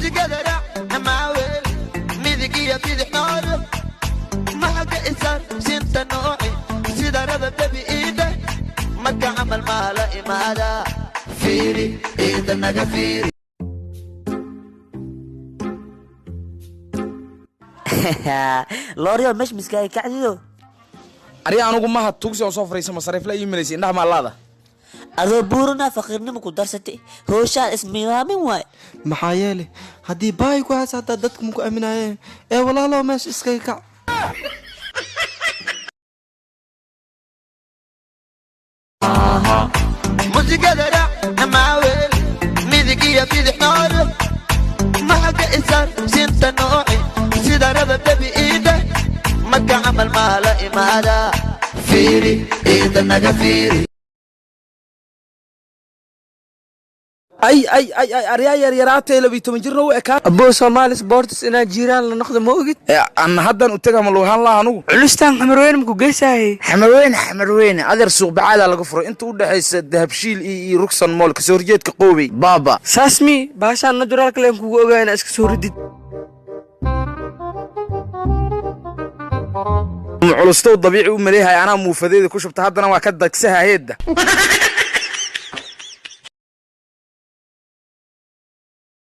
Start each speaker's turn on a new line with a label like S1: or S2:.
S1: Muusigada raac maaweel, midig iyo bidix noore, maxaga isaar sinta nooci sida raba bebi iidhe, marka camal maa la imaada, fiiri ciida naga fiiri.
S2: Looryo mesh miskaaga kacdido.
S3: Arya, anugu maha tugsi oo soo fariisa masariifla ii malaysa indhaha maalaada.
S2: Adoo buurana faqiirnimo ku darsatay, hooshaan ismidaamin waay.
S4: Maxaa yeele haddii baahi ku haysa hataa dadka maku aaminaayeen ee walaalow meesha iskaga kac.
S1: Muusigada raac maaweel, midig iyo bidix noore, maxaga isaar sinta nooci sida raba bebi iidhe, marka camal maa la imaada, fiiri ciida naga fiiri.
S3: Ay ay ay ay, aryaa, yaryaraatay 12 jirna u ekaa.
S5: Aboo, Soomaali sports inaa jiiraan la noqdo ma ogid?
S3: Anna haddan u tega ma lugahaan laha anugu.
S5: Culustaan Xamarweyne maku geysaaye?
S3: Xamarweyne, Xamarweyne adeer, suuq bacaadaa laga furay inta u dhexaysa Dahabshiil iyo Rugsan Mool, kasoo horjeedka Qoobey baaba.
S5: Saas mi baashaan naturaalka leen kugu ogaa inaa iska soo ridid.
S3: Culustow dabiici u maleehay, anaa muufadeeda ku shubta, haddana waa ka dagsahaheedda.